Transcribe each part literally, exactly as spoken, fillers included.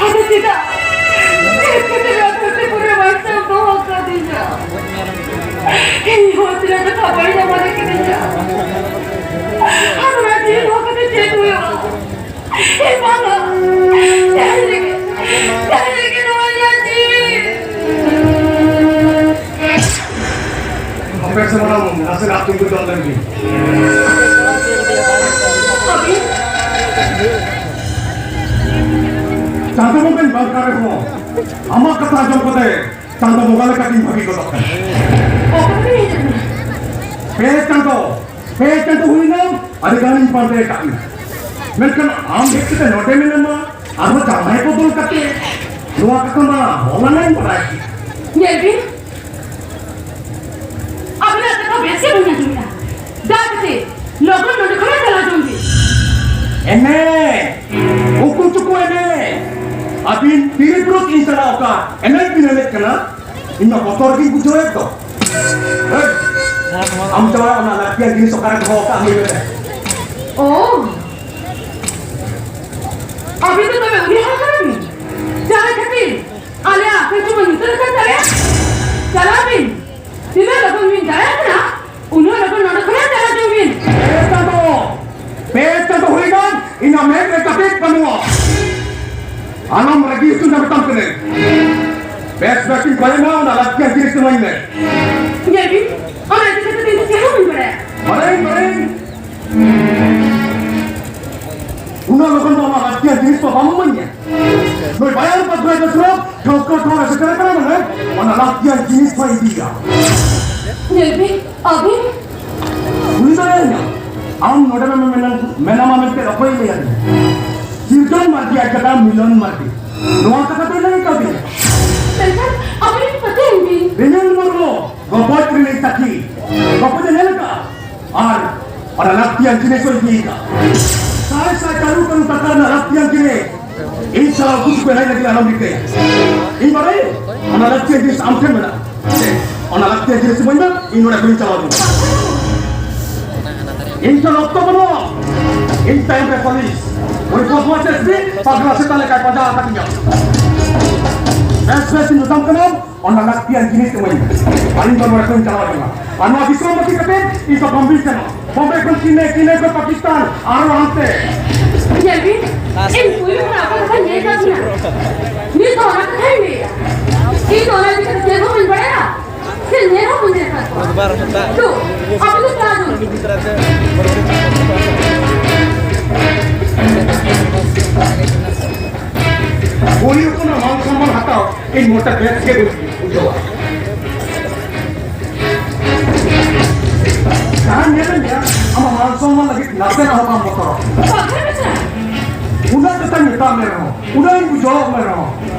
ᱟᱫᱚ ᱪᱮᱫᱟᱜ? ᱪᱮᱫ ᱠᱷᱟᱹᱛᱤᱨ ᱟᱯᱮ ᱯᱩᱨᱟᱹ ᱵᱟᱧᱪᱟᱣ ᱫᱚᱦᱚ ᱠᱟᱫᱤᱧᱟ? ᱤᱧ ᱦᱚᱸ ᱛᱤᱱᱟᱹᱜ ᱠᱟᱛᱷᱟ ᱵᱟᱹᱧ ᱢᱟᱱᱟᱣ ᱠᱤᱫᱤᱧᱟ᱾ ᱟᱫᱚ ᱚᱱᱟ ᱡᱤᱣᱤ ᱫᱚᱦᱚ ᱠᱟᱛᱮ ᱪᱮᱫ ᱦᱩᱭᱩᱜᱼᱟ? ᱮ ᱵᱟᱵᱟ, ᱡᱟᱦᱟᱸᱭ ᱞᱟᱹᱜᱤᱫ, ᱡᱟᱦᱟᱸᱭ ᱞᱟᱹᱜᱤᱫ ᱱᱚᱣᱟ ᱤᱧᱟᱹᱜ ᱡᱤᱣᱤ᱾ ᱟᱯᱮ ᱥᱮ ᱢᱟᱲᱟᱝ ᱱᱟᱥᱮᱱᱟᱜ ᱛᱤᱸᱜᱩ ᱡᱚᱝ ᱞᱮᱱ ᱜᱮ᱾ ᱪᱟᱸᱫᱚ ᱵᱚᱸᱜᱟᱧ ᱵᱟᱝ ᱠᱟᱱ ᱨᱮᱦᱚᱸ, ᱟᱢᱟᱜ ᱠᱟᱛᱷᱟ ᱟᱸᱡᱚᱢ ᱠᱟᱛᱮ ᱪᱟᱸᱫᱚ ᱵᱚᱸᱜᱟ ᱞᱮᱠᱟᱛᱤᱧ ᱵᱷᱟᱹᱜᱤ ᱜᱚᱫᱚᱜ ᱠᱟᱱᱟ᱾ ᱚᱠᱟ ᱠᱷᱚᱱ ᱦᱮᱡ ᱟᱠᱟᱱᱟ? ᱯᱮ ᱪᱟᱸᱫᱚ, ᱯᱮ ᱪᱟᱸᱫᱚ ᱦᱩᱭᱱᱟ, ᱟᱹᱰᱤ ᱜᱟᱱᱤᱧ ᱯᱟᱱᱛᱮ ᱟᱠᱟᱫ ᱢᱮᱭᱟ᱾ ᱢᱮᱱᱠᱷᱟᱱ ᱟᱢ ᱦᱮᱡ ᱠᱟᱛᱮ ᱱᱚᱰᱮ ᱢᱮᱱᱟᱢᱟ, ᱟᱨᱦᱚᱸ ᱡᱟᱶᱟᱭ ᱵᱚᱫᱚᱞ ᱠᱟᱛᱮ᱾ ᱱᱚᱣᱟ ᱠᱟᱛᱷᱟ ᱢᱟ ᱦᱚᱞᱟᱱᱟᱧ ᱵᱟᱲᱟᱭ ᱠᱮᱫ᱾ ᱧᱮᱞ ᱵᱤᱱ, ᱟᱵᱤᱱᱟᱜ ᱠᱟᱛᱷᱟ ᱵᱮᱥ ᱜᱮ ᱵᱟᱹᱧ ᱟᱸᱡᱚᱢᱮᱫᱼᱟ᱾ ᱫᱟᱭᱟ ᱠᱟᱛᱮ ᱞᱚᱜᱚᱱ ᱱᱚᱰᱮ ᱠᱷᱚᱱᱟᱜ ᱪᱟᱞᱟᱣ ᱦᱚᱪᱚᱧ ᱵᱤᱱ᱾ ᱮᱱᱮᱡ! ᱩᱠᱩ ᱪᱩᱠᱩ ᱮᱱᱮᱡ! ᱟᱹᱵᱤᱱ ᱛᱤᱨᱤ ᱯᱩᱨᱩᱥ ᱤᱧ ᱥᱟᱞᱟᱜ ᱚᱠᱟ ᱮᱱᱮᱡ ᱵᱤᱱ ᱮᱱᱮᱡ ᱠᱟᱱᱟ? ᱤᱧ ᱢᱟ ᱵᱚᱛᱚᱨ ᱜᱤᱧ ᱵᱩᱡᱷᱟᱹᱣᱮᱫ ᱫᱚ᱾ ᱦᱮᱭ! ᱟᱢ ᱪᱟᱞᱟᱜ ᱚᱱᱟ ᱞᱟᱹᱠᱛᱤᱭᱟᱱ ᱡᱤᱱᱤᱥ ᱚᱠᱟᱨᱮ ᱫᱚᱦᱚ ᱠᱟᱜ ᱞᱟᱹᱭ ᱢᱮ᱾ ᱳ! ᱟᱹᱵᱤᱱ ᱫᱚ ᱛᱚᱵᱮ ᱩᱱᱤ ᱦᱚᱲ ᱠᱟᱱᱟ ᱵᱤᱱ? ᱡᱟᱦᱟᱸᱭ ᱠᱷᱟᱹᱛᱤᱨ ᱟᱞᱮᱭᱟᱜ ᱟᱹᱛᱩ ᱠᱚ ᱧᱩᱛᱟᱹᱛ ᱟᱠᱟᱱ ᱛᱟᱞᱮᱭᱟ? ᱪᱟᱞᱟᱜ ᱵᱤᱱ᱾ ᱛᱤᱱᱟᱹᱜ ᱞᱚᱜᱚᱱ ᱵᱤᱱ ᱫᱟᱲᱮᱭᱟᱜ ᱠᱟᱱᱟ, ᱩᱱᱟᱹᱜ ᱞᱚᱜᱚᱱ ᱱᱚᱰᱮ ᱠᱷᱚᱱᱟᱜ ᱪᱟᱞᱟᱜ ᱡᱚᱝ ᱵᱤᱱ᱾ ᱯᱮ ᱪᱟᱸᱫᱚ, ᱯᱮ ᱪᱟᱸᱫᱚ ᱦᱩᱭᱱᱟ, ᱤᱧᱟᱜ ᱢᱮᱫ ᱨᱮ ᱠᱟᱹᱴᱤᱡ ᱵᱟᱹᱱᱩᱜᱼᱟ᱾ ᱟᱞᱚᱢ ᱨᱟᱹᱜᱤ ᱦᱚᱪᱚᱧᱟ ᱢᱮᱛᱟᱢ ᱠᱟᱹᱱᱟᱹᱧ᱾ ᱵᱮᱥ ᱵᱮᱥ ᱤᱧ ᱠᱚᱭ ᱢᱟ, ᱚᱱᱟ ᱞᱟᱹᱠᱛᱤᱭᱟᱱ ᱡᱤᱱᱤᱥ ᱤᱢᱟᱹᱧ ᱢᱮ᱾ ᱧᱮᱞ ᱵᱤᱱ, ᱚᱱᱟ ᱤᱫᱤ ᱠᱟᱛᱮ ᱫᱚ ᱤᱧ ᱪᱮᱫ ᱦᱚᱸ ᱵᱟᱹᱧ ᱵᱟᱲᱟᱭᱟ᱾ ᱵᱟᱲᱟᱭᱟᱹᱧ, ᱵᱟᱲᱟᱭᱟᱹᱧ᱾ ᱩᱱᱟᱹᱜ ᱞᱚᱜᱚᱱ ᱫᱚ ᱚᱱᱟ ᱞᱟᱹᱠᱛᱤᱭᱟᱱ ᱡᱤᱱᱤᱥ ᱫᱚ ᱵᱟᱢ ᱤᱢᱟᱹᱧᱟ᱾ ᱱᱩᱭ ᱵᱟᱭᱟᱨ ᱯᱟᱛᱷᱨᱟ ᱫᱚ ᱥᱩᱨᱟ ᱴᱷᱟᱹᱣᱠᱟᱹ ᱴᱷᱟᱹᱣ ᱨᱮ ᱥᱮᱴᱮᱨ ᱟᱠᱟᱱᱟ ᱢᱟᱱᱮ, ᱚᱱᱟ ᱞᱟᱹᱠᱛᱤᱭᱟᱱ ᱡᱤᱱᱤᱥ ᱦᱚᱸ ᱤᱫᱤᱭᱟ᱾ ᱧᱮᱞ ᱵᱤᱱ, ᱟᱹᱵᱤᱱ? ᱩᱱᱤ ᱫᱚ ᱞᱟᱹᱭ ᱟᱹᱧᱟ, ᱟᱢ ᱱᱚᱰᱮ ᱢᱮᱱᱟᱢ, ᱢᱮᱱᱟᱢᱟ ᱢᱮᱱᱛᱮ ᱚᱠᱚᱭᱮ ᱞᱟᱹᱭ ᱟᱹᱫᱤᱧᱟ? ᱥᱤᱨᱡᱚᱱ ᱢᱟᱨᱰᱤ ᱟᱡ ᱫᱟᱫᱟ ᱢᱤᱞᱚᱱ ᱢᱟᱨᱰᱤ ᱱᱚᱣᱟ ᱠᱟᱛᱷᱟ ᱫᱚᱭ ᱞᱟᱹᱭ ᱠᱟᱣᱫᱤᱧᱟ᱾ ᱢᱮᱱᱠᱷᱟᱱ ᱟᱹᱵᱤᱱ ᱯᱟᱹᱛᱭᱟᱹᱣ ᱵᱤᱱ᱾ ᱨᱤᱢᱤᱞ ᱢᱩᱨᱢᱩ, ᱜᱚᱯᱚᱡ ᱨᱤᱱᱤᱡ ᱥᱟᱹᱠᱷᱤ, ᱜᱚᱯᱚᱡ ᱮ ᱧᱮᱞ ᱟᱠᱟᱫᱼᱟ? ᱟᱨ ᱚᱱᱟ ᱞᱟᱹᱠᱛᱤᱭᱟᱱ ᱡᱤᱱᱤᱥ ᱦᱚᱸᱭ ᱤᱫᱤᱭᱮᱫᱟ᱾ ᱥᱟᱭ ᱥᱟᱭ ᱠᱟᱹᱨᱩ ᱠᱟᱹᱨᱩ ᱴᱟᱠᱟ ᱨᱮᱱᱟᱜ ᱞᱟᱹᱠᱛᱤᱭᱟᱱ ᱡᱤᱱᱤᱥ ᱤᱧ ᱥᱟᱞᱟᱜ ᱩᱠᱩ ᱪᱩᱠᱩ ᱮᱱᱮᱡ ᱞᱟᱹᱜᱤᱫ ᱟᱞᱚᱢ ᱨᱤᱠᱟᱹᱭᱟ᱾ ᱤᱧ ᱵᱟᱲᱟᱭᱟᱹᱧ, ᱚᱱᱟ ᱞᱟᱹᱠᱛᱤᱭᱟᱱ ᱡᱤᱱᱤᱥ ᱟᱢ ᱴᱷᱮᱱ ᱢᱮᱱᱟᱜᱼᱟ᱾ ᱥᱮ, ᱚᱱᱟ ᱞᱟᱹᱠᱛᱤᱭᱟᱱ ᱡᱤᱱᱤᱥ ᱤᱢᱟᱹᱧ ᱢᱮ, ᱤᱧ ᱱᱚᱰᱮ ᱠᱷᱚᱱᱤᱧ ᱪᱟᱞᱟᱣ ᱫᱟᱲᱮᱭᱟᱜᱼᱟ᱾ ᱤᱧ ᱴᱷᱮᱱ ᱚᱠᱛᱚ ᱵᱟᱹᱱᱩᱜᱼᱟ᱾ ᱤᱧ ᱛᱟᱭᱚᱢ ᱨᱮ ᱯᱩᱞᱤᱥ᱾ ᱩᱱᱤ ᱵᱚᱫᱢᱟᱥ ᱮᱥ ᱯᱤ ᱯᱟᱜᱽᱞᱟ ᱥᱮᱛᱟ ᱞᱮᱠᱟᱭ ᱯᱟᱸᱡᱟ ᱟᱠᱟᱫᱤᱧᱟ᱾ ᱵᱮᱥ ᱵᱮᱥ ᱤᱧ ᱢᱮᱛᱟᱢ ᱠᱟᱱᱟ, ᱚᱱᱟ ᱞᱟᱹᱠᱛᱤᱭᱟᱱ ᱡᱤᱱᱤᱥ ᱮᱢᱟᱹᱧ ᱢᱮ᱾ ᱟᱨ ᱤᱧ ᱫᱚ ᱱᱚᱰᱮ ᱠᱷᱚᱱᱤᱧ ᱪᱟᱞᱟᱣ ᱠᱟᱱᱟ᱾ ᱟᱨ ᱱᱚᱣᱟ ᱫᱤᱥᱚᱢ ᱵᱟᱹᱜᱤ ᱠᱟᱛᱮ ᱤᱧ ᱫᱚ ᱵᱚᱢᱵᱮᱧ ᱥᱮᱱᱚᱜᱼᱟ᱾ ᱵᱚᱢᱵᱮ ᱠᱷᱚᱱ ᱪᱮᱱᱱᱟᱭ, ᱪᱮᱱᱱᱟᱭ ᱠᱷᱚᱱ ᱯᱟᱠᱤᱥᱛᱟᱱ, ᱟᱨᱚ ᱦᱟᱱᱛᱮ᱾ ᱧᱮᱞ ᱵᱤᱱ, ᱤᱧ ᱯᱩᱭᱞᱩ ᱠᱷᱚᱱᱟᱜ ᱟᱵᱚ ᱠᱟᱛᱷᱟ ᱧᱮᱞ ᱠᱟᱜ ᱵᱤᱱᱟ᱾ ᱱᱤᱛ ᱫᱚ ᱚᱱᱟ ᱠᱟᱛᱷᱟᱧ ᱞᱟᱹᱭᱟ᱾ ᱤᱧ ᱫᱚ ᱚᱱᱟ ᱤᱫᱤ ᱠᱟᱛᱮ ᱪᱮᱫ ᱦᱚᱸ ᱵᱟᱹᱧ ᱵᱟᱲᱟᱭᱟ᱾ ᱥᱮ ᱧᱮᱞ ᱦᱚᱸ ᱵᱟᱹᱧ ᱧᱮᱞ ᱠᱟᱜ ᱠᱚᱣᱟ᱾ ᱫᱩ, ᱟᱵᱚ ᱫᱚ ᱪᱟᱞᱟᱜ ᱫᱚ᱾ ᱠᱩᱲᱤ ᱦᱚᱯᱚᱱᱟᱜ ᱢᱟᱱ ᱥᱚᱱᱢᱟᱱ ᱦᱟᱛᱟᱣ ᱤᱧ ᱢᱚᱴᱟ ᱵᱮᱥ ᱜᱮ ᱵᱟᱹᱧ ᱵᱩᱡᱷᱟᱹᱣᱟ᱾ ᱡᱟᱦᱟᱸ ᱧᱮᱞᱮᱫ ᱢᱮᱭᱟ, ᱟᱢᱟᱜ ᱢᱟᱱ ᱥᱚᱱᱢᱟᱱ ᱞᱟᱹᱜᱤᱫ ᱱᱟᱥᱮᱱᱟᱜ ᱦᱚᱸ ᱵᱟᱢ ᱵᱚᱛᱚᱨᱚᱜ᱾ ᱵᱟᱝ ᱦᱩᱭ ᱠᱟᱱᱟ᱾ ᱩᱱᱟᱹᱜ ᱠᱟᱛᱷᱟᱧ ᱢᱮᱛᱟᱜ ᱢᱮ ᱨᱮᱦᱚᱸ, ᱩᱱᱟᱹᱜ ᱤᱧ ᱵᱩᱡᱷᱟᱹᱣ ᱢᱮ ᱨᱮᱦᱚᱸ,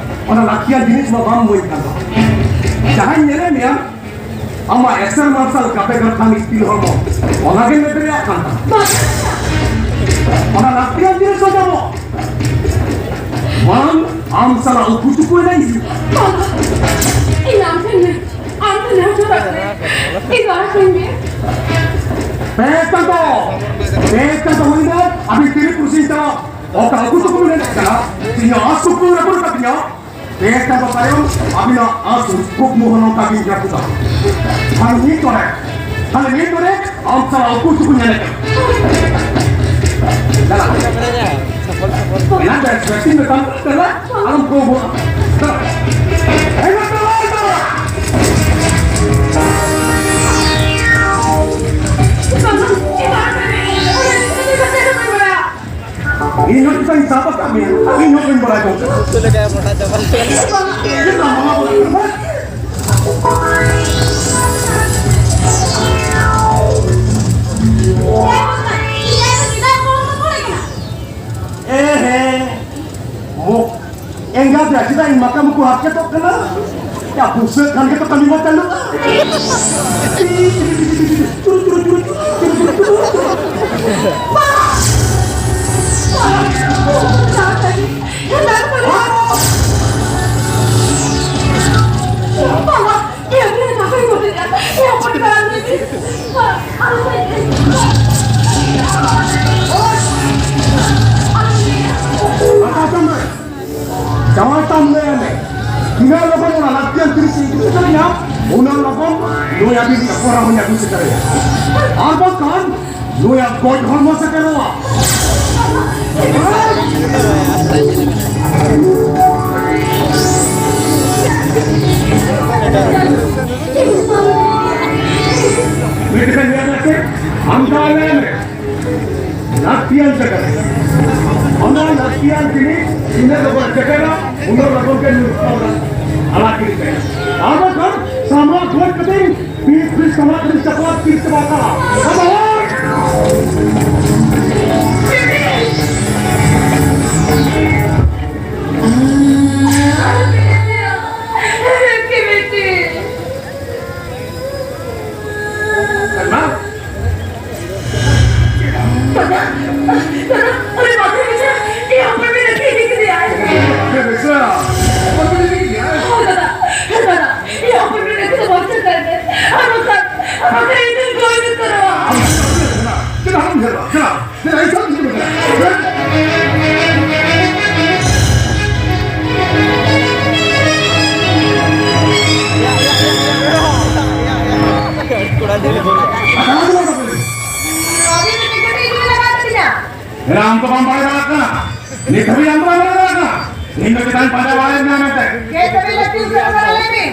ᱚᱱᱟ ᱞᱟᱹᱠᱛᱤᱭᱟᱱ ᱡᱤᱱᱤᱥ ᱢᱟ ᱵᱟᱢ ᱵᱩᱡᱽ ᱠᱟᱱ ᱫᱚ᱾ ᱡᱟᱦᱟᱸᱧ ᱧᱮᱞᱮᱫ ᱢᱮᱭᱟ, ᱟᱢᱟᱜ ᱮᱥᱮᱨ ᱢᱟᱨᱥᱟᱞ ᱜᱟᱛᱮ ᱜᱟᱛᱷᱟᱱ ᱤᱯᱤᱞ ᱦᱚᱲᱢᱚ, ᱚᱱᱟ ᱜᱮ ᱢᱮᱫ ᱨᱮᱭᱟᱜ ᱠᱟᱱ ᱛᱟᱢᱟ᱾ ᱚᱱᱟ ᱞᱟᱹᱠᱛᱤᱭᱟᱱ ᱡᱤᱱᱤᱥ ᱫᱚ ᱧᱟᱢᱚᱜ᱾ ᱵᱟᱝ, ᱟᱢ ᱥᱟᱞᱟᱜ ᱩᱠᱩ ᱪᱩᱠᱩ ᱮᱱᱟᱧ ᱦᱤᱡᱩᱜᱼᱟ᱾ ᱵᱟᱵᱟ, ᱤᱧ ᱟᱢ ᱴᱷᱮᱱ ᱟᱢ ᱴᱷᱮᱱ ᱱᱮᱦᱚᱨ ᱡᱚᱦᱟᱨ ᱢᱮ᱾ ᱤᱧ ᱫᱚ ᱟᱨ ᱠᱚᱧ ᱢᱮ᱾ ᱯᱮ ᱪᱟᱸᱫᱚ, ᱯᱮ ᱪᱟᱸᱫᱚ ᱦᱩᱭᱱᱟ, ᱟᱹᱵᱤᱱ ᱛᱤᱨᱤ ᱯᱩᱨᱩᱥᱤᱧ ᱪᱟᱞᱟᱜ᱾ ᱚᱠᱟ ᱩᱠᱩ ᱪᱩᱠᱩ ᱢᱮᱱᱮᱫ ᱠᱟᱱᱟ, ᱤᱧᱟᱹᱜ ᱟᱥ ᱠᱩᱠᱢᱩ ᱨᱟᱹᱯᱩᱫ ᱠᱟᱫᱤᱧᱟ᱾ ᱯᱮ ᱪᱟᱸᱫᱚ ᱛᱟᱭᱚᱢ ᱟᱹᱵᱤᱱᱟᱜ ᱟᱸᱥ ᱠᱩᱠᱢᱩ ᱦᱚᱸ ᱱᱚᱝᱠᱟ ᱜᱮ ᱨᱟᱹᱯᱩᱫᱟ᱾ ᱠᱷᱟᱱ ᱱᱤᱛ ᱫᱚ ᱨᱮ, ᱠᱷᱟᱱ ᱱᱤᱛ ᱫᱚ ᱨᱮ ᱟᱢ ᱥᱟᱞᱟᱜ ᱩᱠᱩ ᱪᱩᱠᱩ ᱧᱮᱞᱮᱫ ᱠᱟᱱᱟ᱾ ᱪᱟᱞᱟᱜ᱾ ᱮᱱᱟᱝ ᱫᱚ expecting ᱢᱮᱛᱟᱢ ᱠᱟᱱᱟ, ᱟᱞᱚᱢ ᱠᱚ ᱵᱚᱞ᱾ ᱪᱟᱞᱟᱜ᱾ ᱦᱮᱸ, ᱪᱟᱞᱟᱜ, ᱪᱟᱞᱟᱜ᱾ ᱤᱧ ᱦᱚᱸ ᱪᱮᱫᱟᱜ ᱤᱧ ᱥᱟᱵ ᱟᱠᱟᱫ ᱢᱮᱭᱟ? ᱤᱧ ᱦᱚᱸ ᱵᱟᱹᱧ ᱵᱟᱲᱟᱭ ᱠᱟᱱ ᱛᱟᱦᱮᱸ᱾ ᱩᱛᱩ ᱞᱮᱠᱟ ᱢᱚᱴᱟ ᱪᱟᱵᱟ᱾ ᱮ ᱦᱮᱸ, ᱢᱚ-, ᱮᱸᱜᱟ ᱫᱚ ᱪᱮᱫᱟᱜ ᱤᱧ ᱢᱟᱠᱟ ᱢᱩᱠᱩ ᱦᱟᱨᱠᱮᱛᱚᱜ ᱠᱟᱱᱟ? ᱭᱟ, ᱵᱩᱥᱟᱹᱜ ᱠᱷᱟᱱ ᱜᱮᱛᱚ ᱠᱟᱹᱢᱤ ᱢᱟ ᱪᱟᱹᱞᱩᱜᱼᱟ᱾ ᱪᱩᱨᱩ, ᱪᱩᱨᱩ, ᱪᱩᱨᱩ, ᱪᱩᱨᱩ᱾ ᱞᱟᱹᱭᱟᱭ ᱢᱮ, ᱛᱤᱱᱟᱹᱜ ᱞᱚᱜᱚᱱ ᱚᱱᱟ ᱞᱟᱹᱠᱛᱤᱭᱟᱱ ᱡᱤᱱᱤᱥ ᱤᱧ ᱤᱫᱤ ᱥᱮᱴᱮᱨᱟᱹᱧᱟ, ᱩᱱᱟᱹᱜ ᱞᱚᱜᱚᱱ ᱱᱩᱭ ᱟᱹᱵᱤᱱ ᱪᱟᱠᱚᱨ ᱦᱚᱸᱧ ᱟᱹᱜᱩ ᱥᱮᱴᱮᱨᱟᱭᱟ᱾ ᱟᱨ ᱵᱟᱝᱠᱷᱟᱱ ᱱᱩᱭᱟᱜ ᱜᱚᱡ ᱦᱚᱲᱢᱚ ᱥᱮᱴᱮᱨᱚᱜᱼᱟ᱾ ᱢᱤᱫᱴᱮᱱ ᱧᱮᱞ ᱢᱮᱥᱮ, ᱟᱢ ᱫᱚ ᱟᱞᱮ ᱢᱮ᱾ ᱞᱟᱹᱠᱛᱤᱭᱟᱱ ᱡᱟᱭᱜᱟ ᱨᱮ᱾ ᱚᱱᱟ ᱞᱟᱹᱠᱛᱤᱭᱟᱱ ᱡᱤᱱᱤᱥ ᱤᱱᱟᱹ ᱫᱚᱵᱚᱱ ᱥᱮᱴᱮᱨᱟ, ᱩᱱᱟᱹᱜ ᱞᱚᱜᱚᱱ ᱜᱮ ᱱᱩᱭ ᱦᱚᱯᱚᱱ ᱫᱚ ᱟᱲᱟᱜ ᱜᱤᱰᱤ ᱠᱟᱭᱟ᱾ ᱟᱨ ᱵᱟᱝᱠᱷᱟᱱ ᱥᱟᱢᱟᱜ ᱜᱚᱡ ᱠᱟᱛᱮ ᱯᱤᱥ ᱯᱤᱥ ᱥᱟᱢᱟᱜ ᱠᱟᱛᱮ ᱪᱟᱯᱟᱫ ᱯᱤᱥ ᱪᱟᱵᱟ ᱠᱟᱜᱼᱟ᱾ ᱵᱟᱵᱟ! ᱫᱟᱫᱟ, ᱫᱟᱫᱟ, ᱩᱱᱤ ᱵᱟᱫᱷᱟ ᱵᱮᱪᱟ ᱤᱧ ᱦᱚᱯᱚᱱ ᱢᱮ ᱨᱟᱹᱠᱷᱤ ᱤᱫᱤ ᱠᱮᱫᱮᱭᱟᱭ᱾ ᱵᱟᱫᱷᱟ ᱵᱮᱪᱟ? ᱦᱚᱯᱚᱱ ᱢᱮ ᱨᱟᱹᱠᱷᱤ ᱤᱫᱤ ᱠᱮᱫᱮᱭᱟᱭ? ᱦᱳᱭ ᱫᱟᱫᱟ, ᱦᱳᱭ ᱫᱟᱫᱟ, ᱤᱧ ᱦᱚᱯᱚᱱ ᱢᱮ ᱨᱟᱹᱠᱷᱤ ᱫᱚ ᱵᱟᱢ ᱪᱟᱞᱟᱜ ᱠᱟᱱ ᱛᱮ, ᱟᱨ ᱵᱟᱠᱷᱟᱱ, ᱟᱨ ᱵᱟᱠᱷᱟᱱ ᱤᱧ ᱫᱚᱧ ᱜᱚᱡ ᱩᱛᱟᱹᱨᱚᱜᱼᱟ᱾ ᱪᱮᱫᱟᱜ ᱮᱢ ᱩᱭᱦᱟᱹᱨᱟ? ᱪᱮᱫᱟᱜ? ᱪᱮᱫᱟᱜ? ᱤᱧ ᱥᱟᱶ ᱪᱮᱫ ᱮᱢ ᱩᱭᱦᱟᱹᱨᱟ? ᱟᱹᱵᱤᱱ ᱫᱚ ᱪᱤᱠᱟᱹᱛᱮ ᱤᱧ ᱵᱤᱱ ᱞᱟᱜᱟ ᱠᱤᱫᱤᱧᱟ? ᱮᱨᱟ, ᱟᱢ ᱫᱚ ᱵᱟᱢ ᱵᱟᱲᱟᱭ ᱫᱟᱲᱮᱭᱟᱜ ᱠᱟᱱᱟ᱾ ᱱᱤᱛ ᱦᱟᱹᱵᱤᱡ ᱟᱢ ᱫᱚ ᱵᱟᱢ ᱵᱟᱲᱟᱭ ᱫᱟᱲᱮᱭᱟᱜ ᱠᱟᱱᱟ᱾ ᱤᱧ ᱫᱚ ᱪᱮᱫᱟᱜ ᱤᱧ ᱯᱟᱸᱡᱟ ᱵᱟᱲᱟᱭᱮᱫ ᱢᱮᱭᱟ ᱢᱮᱱᱛᱮ? ᱪᱮᱫ ᱛᱮᱵᱤᱱ ᱞᱟᱹᱠᱛᱤ ᱩᱛᱟᱹᱨ ᱠᱟᱱᱟ, ᱞᱟᱹᱭ ᱵᱤᱱ?